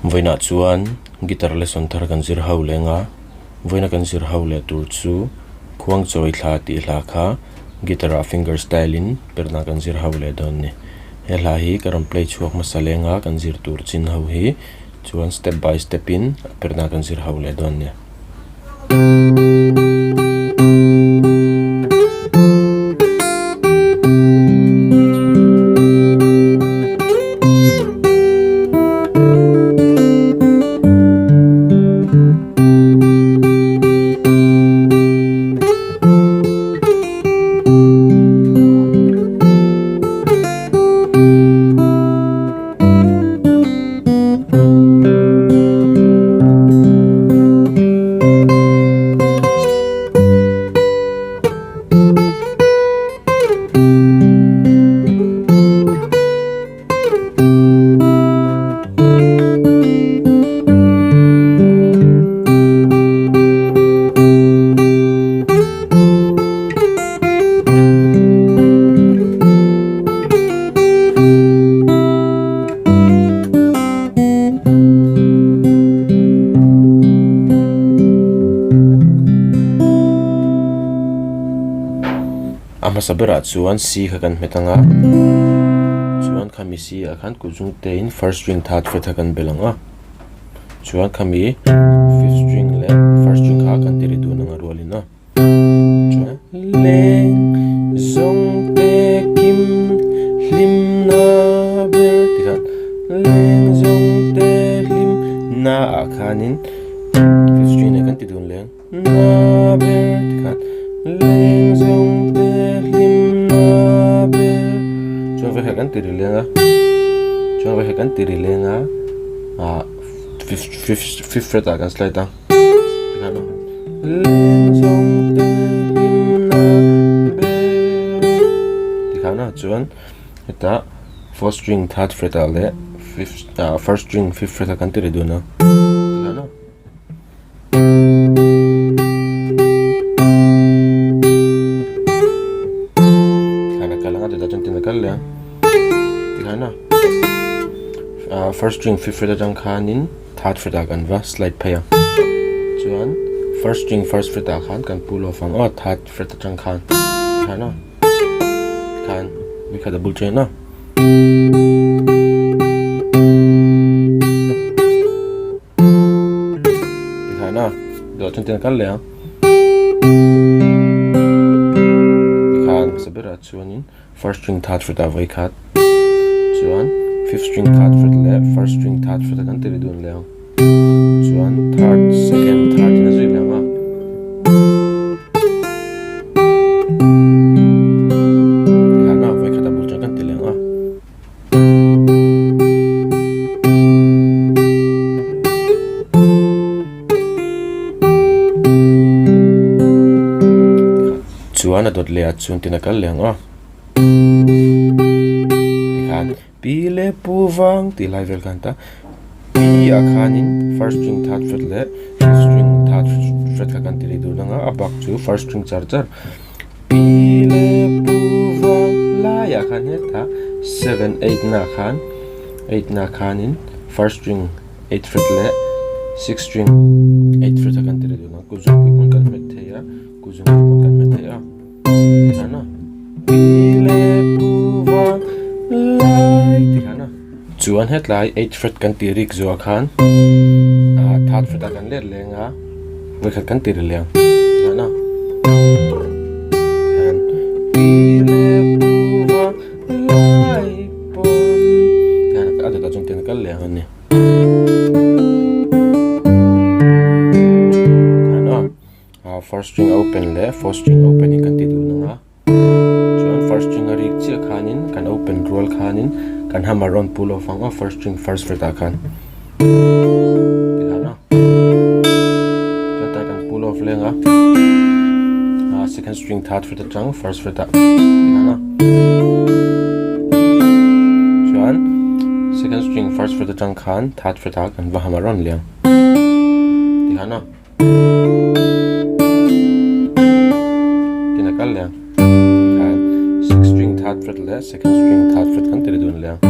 Vawiinah chuan guitar lesson thar kan zir ho leng a, vawiina kan zir ho leh tur chu khuangchawi thla tih hla kha guitar ah finger style in perna kan zir ho leh dawn a ni. He hla hi ka rawn play chhuak hmasa leng a, kan zir tur chin ho hi chuan step by step in perna kan zir ho leh dawn a ni. A hmasa berah chuan C kha kan hmet ang a chuan khami C ah khan kut zung te in first string third fret kha kan bel ang a chuan khami fifth string leh first string kha kan ti ri dun ang a rualin a. Chuan leng zawng te kim hlim na ber ti khan leng zawng te hlim na ah khanin fifth string nen kan ti dun leng na ber ti khan leng zawng te hlim na ber chuan vawikhat kan ti ri leng a chuan vawikhat kan ti ri leng a ah fifth fifth fifth fret ah kan slide a. Tikhan chuan hetah fourth string third fret ah leh fifth ah first string fifth fret ah kan ti leh dun a tikhan a tikhan a kal ang a chutah chuan tin a kal leh a tikhan a first string fifth fret atang khanin. Third fret ah kan va slide phei a chuan first string first fret ah khan kan pull off ang aw third fret atang khan tikhan aw tikhan nikhat a bul chen a. Tikhan a dawh chuan tin a kal leh ang tikhan hmasa berah chuanin. First string third fret ah vawi khat chuan fifth string third fret leh first string third fret ah kan ti ri dun leh ang chuan third second third in a zui leh ang a. Tikhan a vawi khat a bul chuan kan ti leh ang a. Chuan a dawt leh ah chuan tin a kal leh ang a. Tikhan pi leh pu vang tih lai vel khan ta pi ah khanin first string third fret leh fifth string third fret kha kan ti leh dun ang a a bak chu first string char char pi leh pu vang laiah khan hetah seven eight na khan eight na khanin first string eight fret leh six string eight fret kha kan ti leh dun ang kut zungpui pawn kan hmet thei a kut zungpui pawn kan hmet thei a. Tikhan a pi leh pu vang lai tikhan a chuan hetlai eight fret kan tih rik zuah khan ah third fret ah kan let leng a vawikhat kan ti ri leng tikhan a tikhan pi leh pu vang lai pawn tikhan a dawtah chuan tin a kal leh ang a ni tikhan a. Ah first string open leh fourth string open in kan ti dun ang a chuan first string a rik chiah khanin kan open rual khanin kan hammer rawn pull off ang a first string first fret ah khan tikhan a chuan tai kan pull off leng a ah second string third fret atang first fret ah tikhan a chuan second string first fret atang khan third fret ah kan va hammer rawn leng tikhan a. Tin a kal leh ang tikhan sixth string third fret leh second string third fret kan ti ri dun leh ang.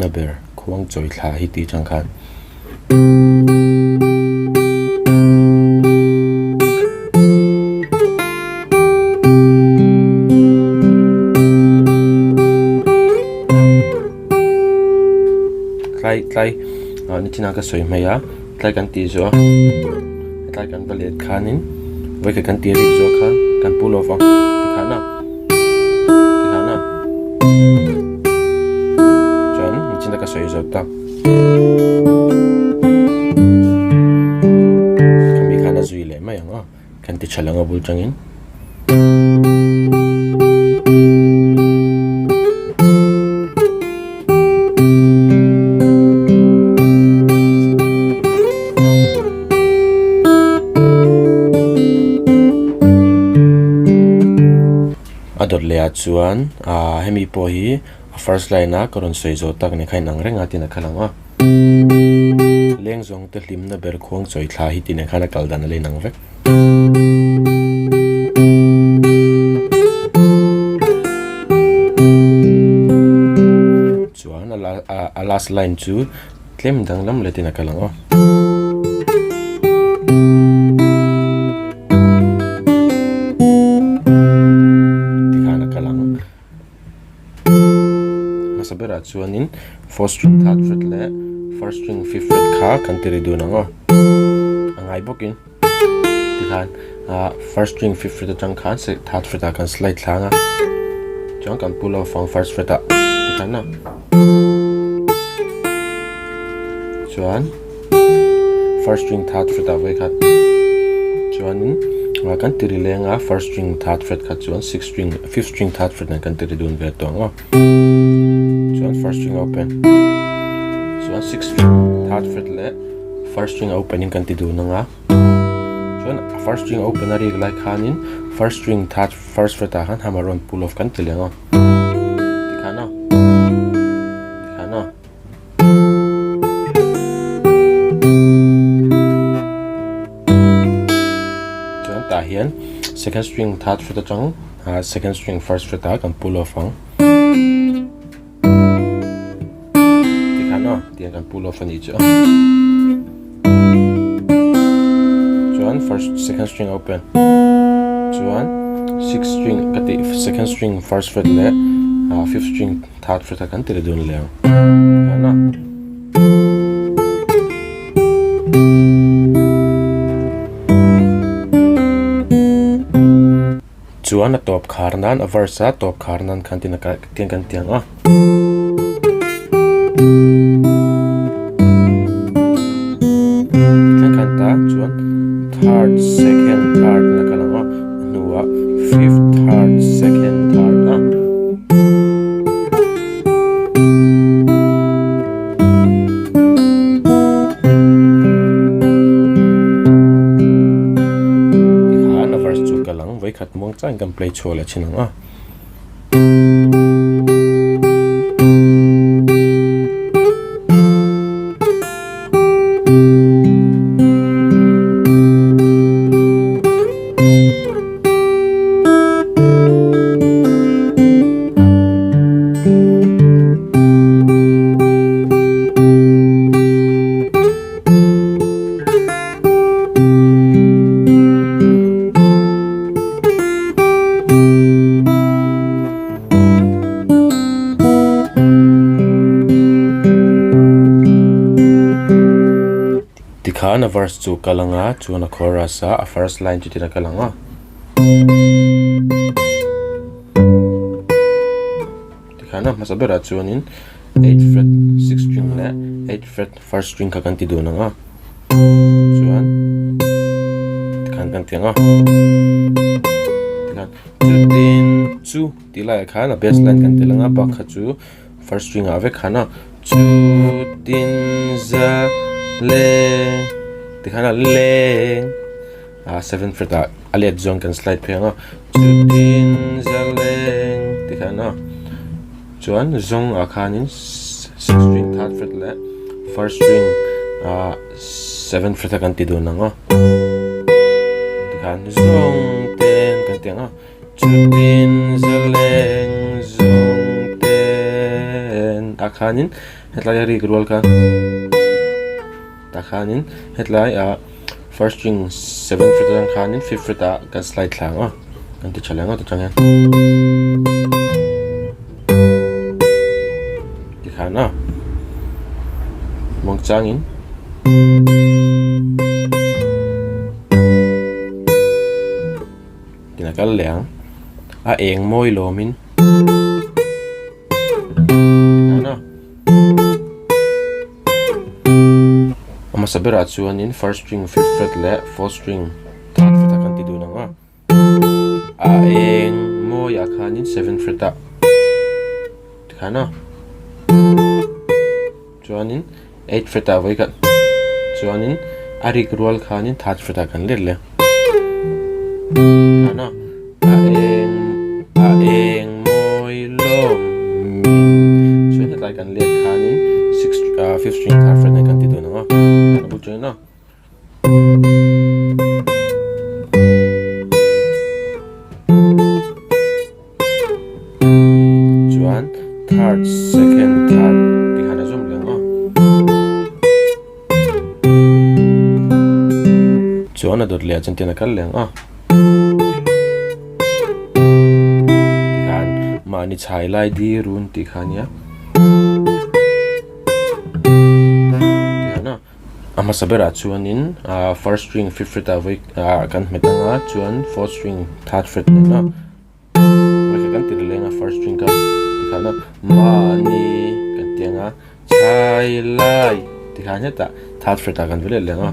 hlimna ber khuang chawi thla hi tih chang khan. Tlai tlai ah nichina ka sawi hmai a tlai kan tih zawh a tlai kan va let khanin vawikhat kan tih rik zawh kha kan pu lo vang tikhan a tikhan a chuan nichina ka sawi zawh tak khami khan a zui leh mai ang a kan ti tha lang a bul tangin. A dawt leh ah chuan ah hemi pawh hi a first line a ka rawn sawi zawh tak nen kha inang reng a tin a kal ang a leng zawng te hlimna ber khuang chawi thla hi tih nen khan a kal dan a la inang vek. Chuan a last line chu tlem danglam letin a kal ang aw. Tikhan a kal ang. Hmasa berah chuanin fourth string third fret leh first string fifth fret kha kan ti ri dun ang aw. A ngai bawkin tikhan ah first string fifth fret atang khan third fret ah kan slide thlang a chuan kan pull off ang first fret ah tikhan a chuan first string third fret ah vawikhat chuanin ah kan ti ri leng a first string third fret kha chuan sixth string fifth string third fret nen kan ti ri dun ve tawh ang aw chuan first string a open chuan sixth string third fret leh first string a open in kan ti dun ang a chuan a first string a open a rik lai khanin first string third first fret ah khan hammer on pull off kan ti leh ang aw tikhan aw tikhan aw. Chuan tah hian second string third fret atang ah second string first fret ah kan pull off ang tikhan aw tiang kan pull off a nih chu chuan first second string a open chuan sixth string ka tih second string first fret leh ah fifth string. Third fret a kan ti leh dun leh ang tikhan a. Chuan a tawp khar nan a verse a tawp khar nan khan tin a tiang kan ti ang a. Tichuan khan ta chuan third second third na kal ang a. A hnuah fifth third second third a. Tikhan a verse chu kal ang vawikhat muang changin kan play chhuak leh thin ang a. Tikhan a verse chu kal anga chuan a chorus a a first line chu tin a kal ang a. Tikhan a hmasa berah chuanin eight fret sixth string leh eight fret first string kha kan ti dun ang a chuan tikhan kan ti ang a tikhan chutin chu tih laiah khan a bass line kan tel ang a bak kha chu first string ah vek khan a chutin za le tikhan a leng ah seventh fret ah a let zawng kan slide phei ang a chutin za leng tikhan a chuan zawng ah khanin sixth string third fret leh first string ah seventh fret a kan ti dun ang a tikhan zawng ten kan ti ang a. Chutin zaleng zawng ten ah khanin Hetlai a rik rual khan tah khanin hetlai ah first string seven fret atang khanin fifth fret ah kan slide thla ang a kan ti tha leh ang a tichuan hian tikhan a muangchangin. Tin a kal leh ang a eng mawi lawmin tikhan a. A hmasa berah chuanin first string fifth fret leh fourth string third fret ah kan ti dun ang a. A eng mawiah khanin seven fret ah tikhan a. Chuanin eight fret ah vawi khat chuanin a rik rual khanin third fret ah kan let leh tikhan a. A eng a eng mawi lawm min chuan hetlai kan let khanin six ah fifth string third fret nen kan ti dun ang a a bul tawhin a. Chuan third second third tikhan a zawm leh ang a. Chuan a dawt leh ah chuan tian a kal leh ang a. Tikhan mahni chhai lai di run tih kha ania. Tikhan a a hmasa berah chuanin ah first string fifth fret ah vawi ah kan hmet ang a chuan fourth string third fret nen a vawi khat kan ti leng a first string kha tikhan a mahni kan ti ang a chhai lai tikhan hetah third fret ah kan va let leh ang a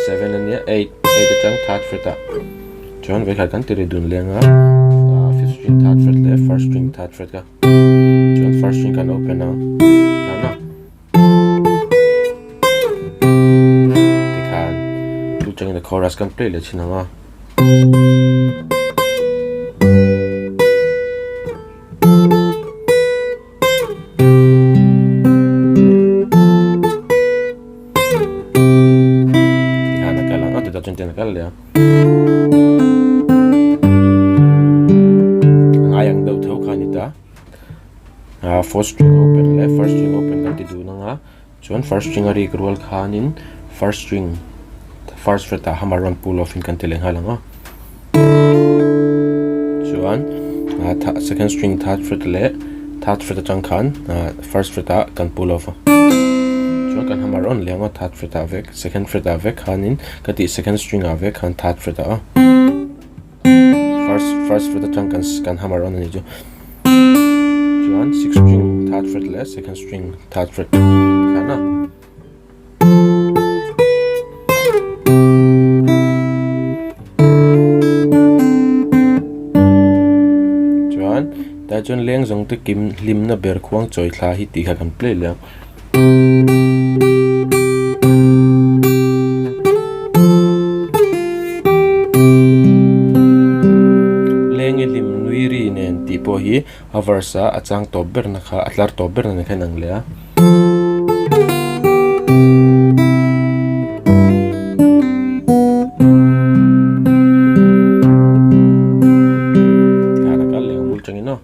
seven ania eight eight atang third fret ah chuan vawi khat kan ti ri dun leng a ah fifth string third fret leh first string third fret kha chuan first string kan open ang tikhan a. Tikhan tu changin a chorus kan play leh thin ang a. Tikhan a kal ang a chutah chuan tian a kal leh a. A ngai ang deuh tho kha a ni ta. Ah fourth string open leh first string open kan ti dun ang a chuan first string a rik rual khanin first string first fret ah hammer rawn pull off in kan ti leh nghal ang a chuan ah second string third fret leh third fret atang khan ah first fret ah kan pull off a chuan kan hammer rawn leh ang a third fret ah vek second fret ah vek khanin ka tih second string ah vek khan third fret ah first first fret atang kan kan hammer on ani chu chuan sixth string third fret leh second string third fret khan a chuan tah chuan leng zawng te kim hlimna ber khuang chawi thla hi tih kha kan play leh ang. Leng i hlim nui ri nen tih pawh hi a verse a a chang tawp ber na kha a tlar tawp ber na nen khan ang leh a. Tikhan a kal leh ang bul tangin aw.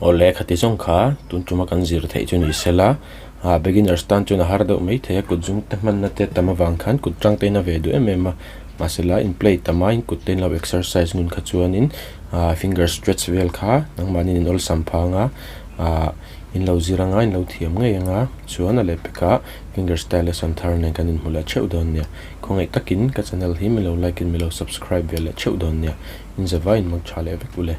Awle khati zawng kha tun tuma kan zir theih chu ni sela ah beginners tan chuan a har deuh mai thei a kut zung te hmanna te tam avang khan kut tang te in a ve duh em em a mahsela in play tam a in kut te in lo exercise ngun kha chuanin ah finger stretch vel kha nangmahni in awlsam phang a ah. In lo zir anga in lo thiam ngei anga chuan a lehpekah finger style lesson thar nen kan inhmu leh theuh dawn nia. Khawngaih takin ka channel hi mi lo like in mi lo subscribe ve leh theuh dawn nia. In zavai in mang tha leh vek u le.